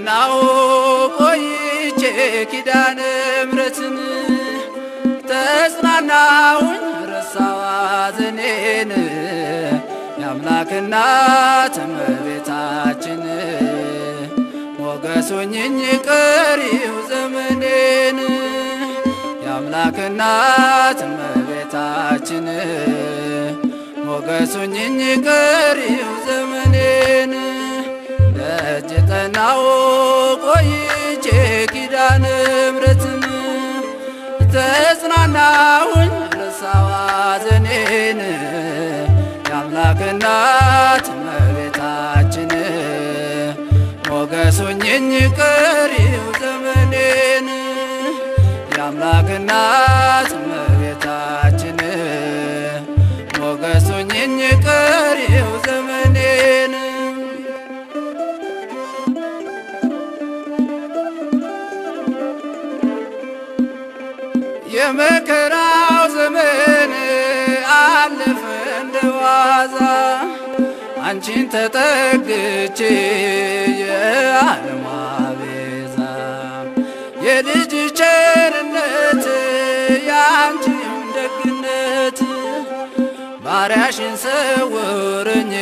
ጠናው ቆይቼ ኪዳነ ምሕረትን ተጽናናሁኝ ረሳሁ ሐዘኔን የአምላክ እናት እመቤታችን ሞገሱኝኝ ቀሪው ዘመኔን የአምላክ እናት እመቤታችን ሞገሱኝኝ ቀሪው ዘመኔን ደጅ ጠናው ቆይቼ ኪዳነ ምሕረትን ተጽናናሁኝ ረሳሁ ሐዘኔን የአምላክ እናት እመቤታችን ሞገሱኝኝ ቀሪው ዘመኔን የአምላክ እናት እመቤታችን ሞገሱኝኝ ቀሪው ዘመኔን የመከራው ዘመን አለፈ እንደዋዛ አንቺን ተጠግቼ የዓለሟ ቤዛ የልጅ ቸርነት ያንቺም ደግነት ባሪያሽን ሰውርኝ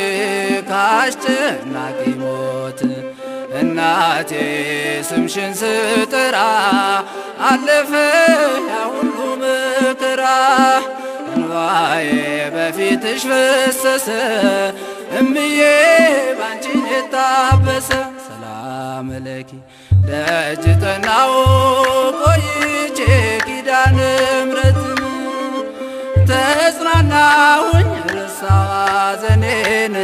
ካስጨናቂ ሞት እናቴ ስምሽን ስጠራ አለፈ ያ ሁሉ መከራ እንባዬ በፊትሽ ፈሰሰ እምዬ ባንቺ የታበሰ ሰላም ለኪ ደጅ ጠናው ቆይቼ ኪዳነ ምሕረትን ተጽናናሁኝ ረሳሁ ሐዘኔን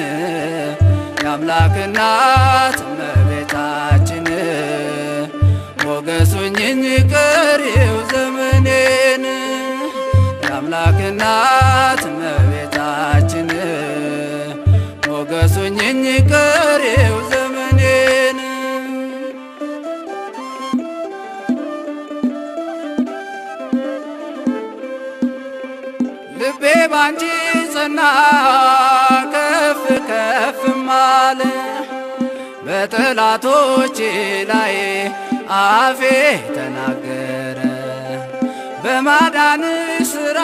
የአምላክ እናት እመቤታችን ሞገሱኝኝ ቀሪው ዘመኔን የአምላክ እናት እመቤታችን ሞገሱኝኝ ቀሪው ዘመኔን ልቤ ባንቺ ጸና ከፍ ከፍ ማለ በጠላቶቼ ላይ አፌ ተናገረ በማዳንሽ ሥራ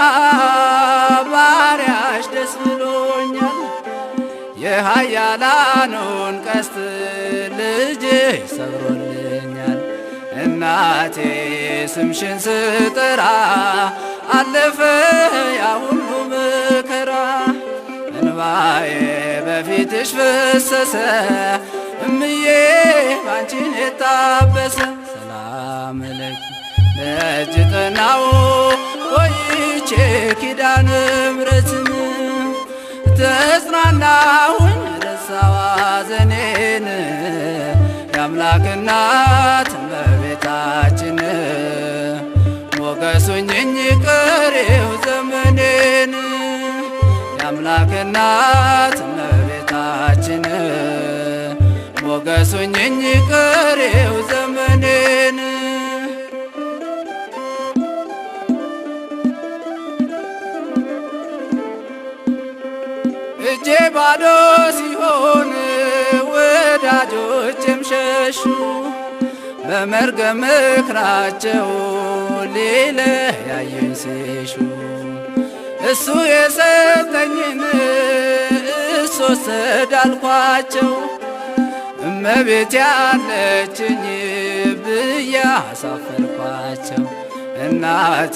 ባሪያሽ ደስ ብሎኛል የኃያላኑን ቀስት ልጅሽ ሰብሮልኛል እናቴ ስምሽን ስጠራ አለፈ ያ ሁሉ መከራ እንባዬ በፊትሽ ፈሰሰ እምዬ ባንቺን የታበሰ ሰላም ለኪ ደጅ ጠናው ቆይቼ ኪዳነ ምሕረትን ተጽናናሁኝ ረሳሁ ሐዘኔን የአምላክ እናት እመቤታችን ሞገሱኝኝ ቀሪው ዘመኔን የአምላክ እናት እመቤታችን ሞገሱኝኝ ቀሪው ዘመኔን እጄ ባዶ ሲሆን ወዳጆቼም ሸሹ በመርገም ምክራቸው ሊለያዩኝ ሲሹ እሱ የሰጠኝን እሱ ወሰደ አልኳቸው እመቤቴ አለችኝ ብዬ አሳፈርኳቸው እናቴ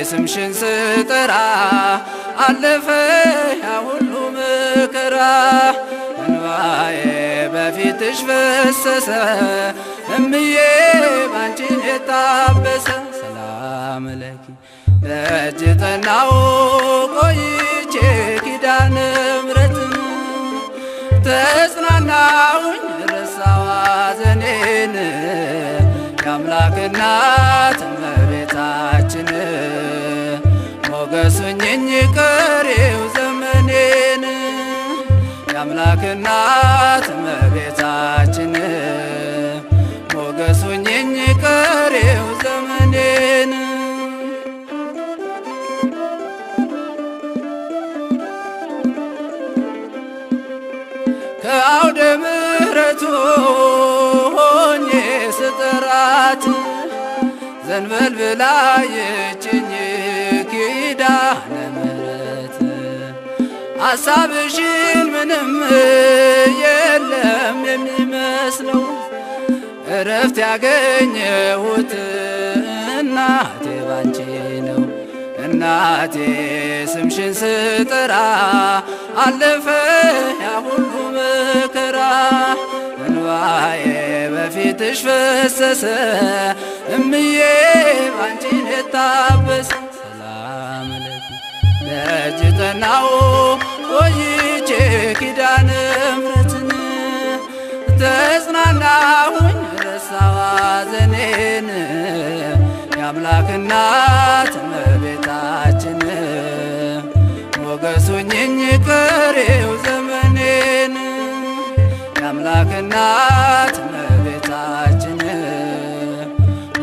ስምሽን ስጠራ አለፈ ያ ሁሉ መከራ እንባዬ በፊትሽ ፈሰሰ እምዬ ባንቺን የታበሰ ሰላም ለኪ ደጅ ጠናው ቆይቼ ኪዳነ ምሕረትን ተጽናናሁኝ ረሳሁ ሐዘኔን የአምላክ እናት እመቤታችን ሞገሱኝኝ ቀሪው ዘመኔን የአምላክ እናት እመቤታችን ሞገሱኝኝ ቀሪው ዘመኔን ከአውደ ምሕረቱ ሆኜ ስጠራት ዘንበል ብላ የችኝ ኪዳነ ምሕረት ሐሳብሽን ምንም የለም የሚመስለው እረፍት ያገኘሁት እናቴ ባንቺ ነው። እናቴ ስምሽን ስጠራ አለፈ ያ ሁሉ መከራ እንባዬ በፊትሽ ፈሰሰ እምዬ ባንቺ የታበሰ ሰላም ለኪ ደጅ ጠናሁ ቆይቼ ኪዳነ ምሕረትን ተጽናናሁኝ ረሳሁ ሐዘኔን የአምላክ እናት እመቤታችን ሞገሱኝኝ ቀሪው ዘመኔን የአምላክ እናት እመቤታችን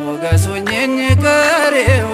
ሞገሱኝኝ ቀሪው።